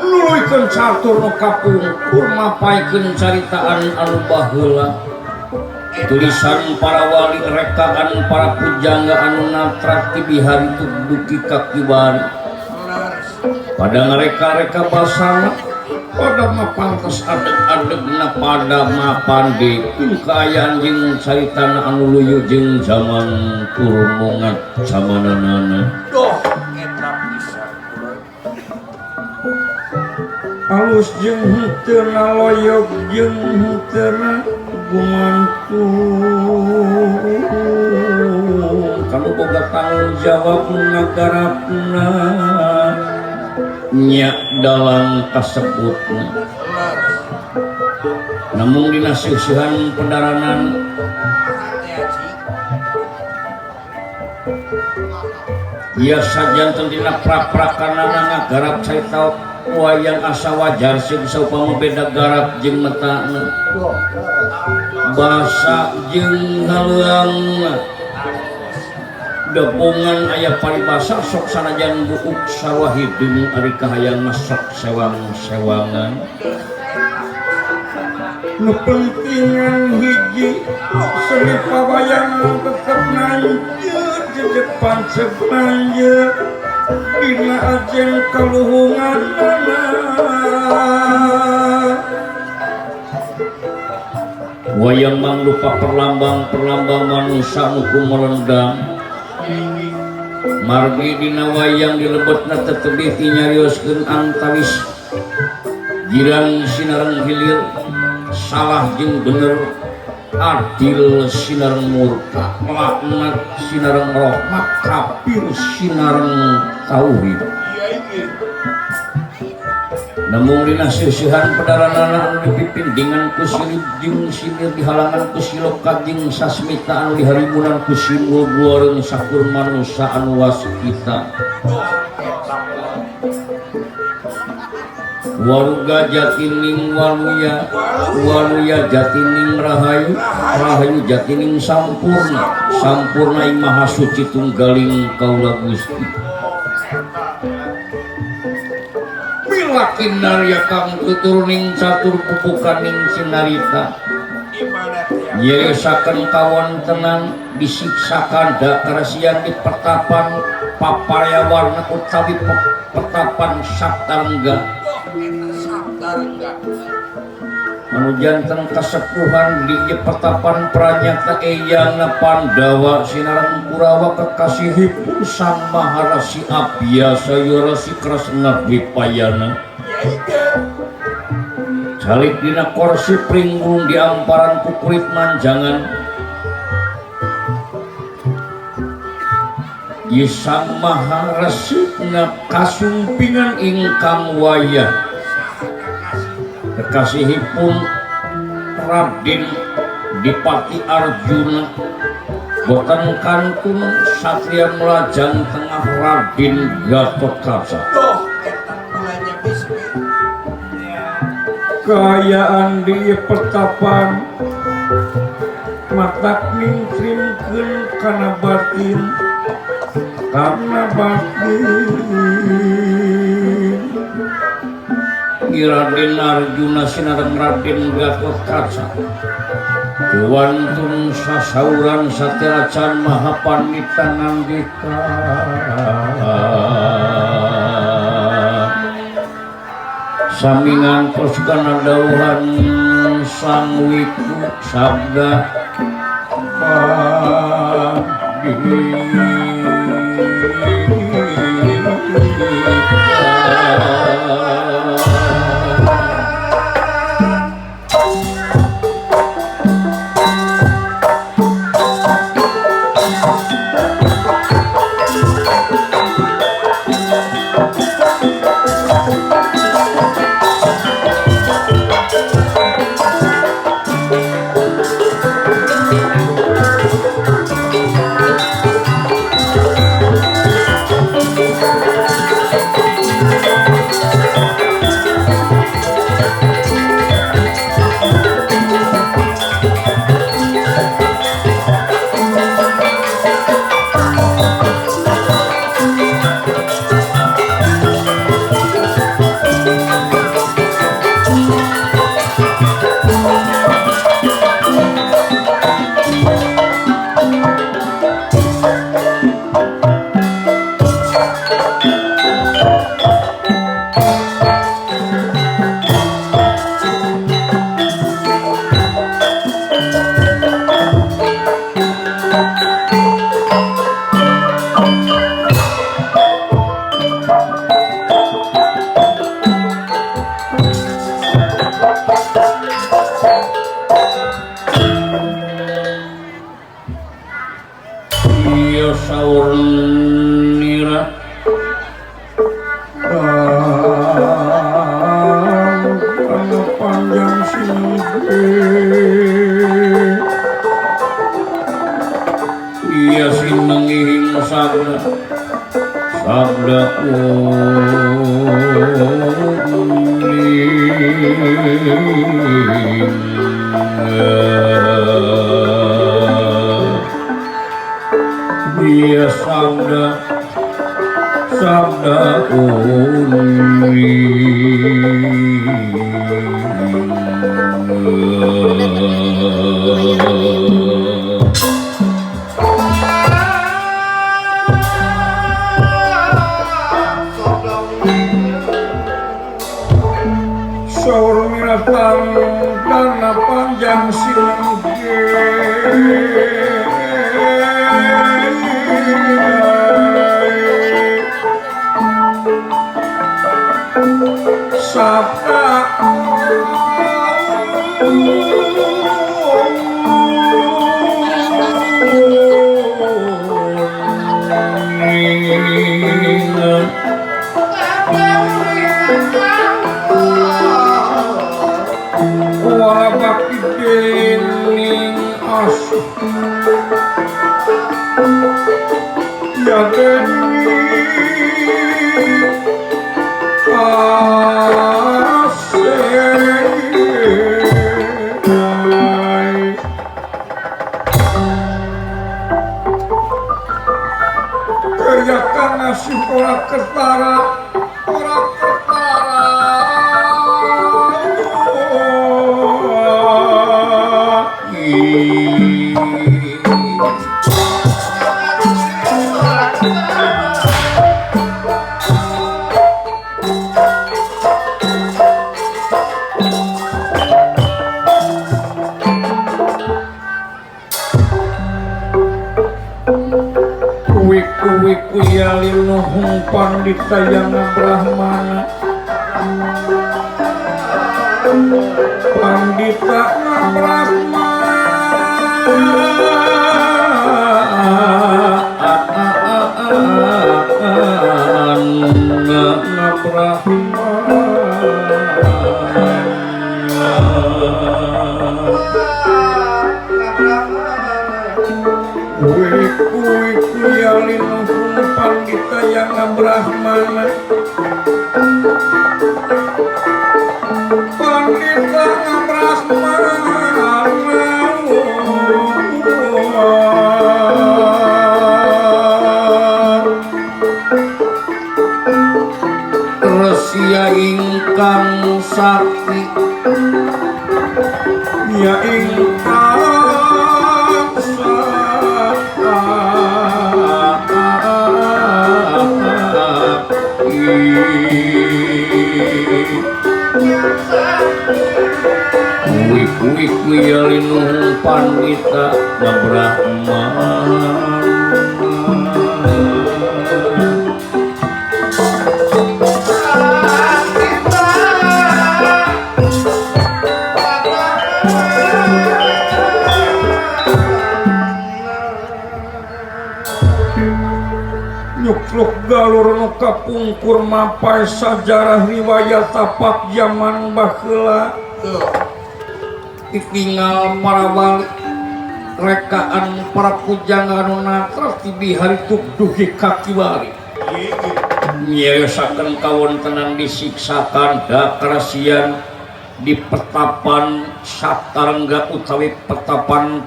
Nuluykeun catur nu kapungkur mapaikeun caritaan anu baheula. Tulisan para wali rekaan para pujangga anu natrak ti bihari dugi ka kiwari. Pada ngareka-reka basana pada mapantes adeg-adegna pada mapande kaayaan jeung caritana anu luyu jeung zaman kurmungat samananana. Doh eta pisan. Alus jeung henteu loyog jeung henteu gumantung kanu boga tanggung jawab ngagarapna nya dalam kasebutna. Namun dina seusihan pendaranan biasa janten dina prak-prakanana ngagarap carita wayang asa wajar sing saupama beda garap jeung metana basa jeung haleuangna debungan aya paribasa sok sanajan buuk sarua hideung ari kahayang mah sok sewang-sewangan. Nu pentingan hiji seni pawayang tetep nanjeut jejeg panceg nanjeut dina ajeng kaluhunganana. Wayang mangrupa perlambang-perlambang manusia nu kumelendang. Margi dina wayang dilebetna tetebih ti nyarioskeun antawis girang sinareng hilir, salah jeung bener, adil sinareng murka, laknat sinareng rahmat, kafir sinareng tauhid. Namun dina seusihan pedaranana anu dipimpin dengan ku silib jeung sinir dihalangan ku siloka jeung sasmita anu diharimunan ku simbol guareung sakur manusa anu waskita. Waruga jatining waluya, waluya jatining rahayu, rahayu jatining sampurna, sampurna ing maha suci tunggaling kaula Gusti. Milakin narya kang tuturning catur pupukaning sinarita. Nyiriosaken kawontenan disiksa kanda karasian di pertapan paparya warna utawi pertapan Saptarengga. Anu janten kasepuhan di pertapan pranyata eyangna Pandawa sinareng Kurawa kekasihipun Sang Maharasi Abiyasa Rasi Kresna Dwipayana. Calik dina korsi pringgulung di amparan kukurit manjangan. Ye Sang Maharasi kasumpingan ingkang wayah. Kekasihipun Raden Dipati Arjuna boten kantun satria melajang tengah Raden Gatotkaca. Kaayaan di pertapan matak ningtrimkeun kana batin karena batin. Raden Arjuna sinareng Raden Gatotkaca Wantun sasauran satiracan maha panita ngandika. Sami ngantos kana dawuhan Sang Wiku sabda Iya saur nira panjang singe iya sinengihing sabda sabda iya sabda sabda saur miratang dana panjang sinengge sabda ya deni asih kerjakan ngasih ora ketara ora ketara Kuwi-kuwi pandita yang Brahmana pandita Brahmana Pandita yang Brahmana pandita Brahmana Resya ingkang sakti ya ingkang kuwi-kuwi linuhung pandita Brahmana nyukluk galur nu kapungkur mapai sajarah riwayat tapak zaman baheula ditinggal para wali rekaan para pujangga anu natra tibi hari dugi ka kiwari nyayosakeun kawontenan disiksakan dakrasian di petapan Saptarengga utawi petapan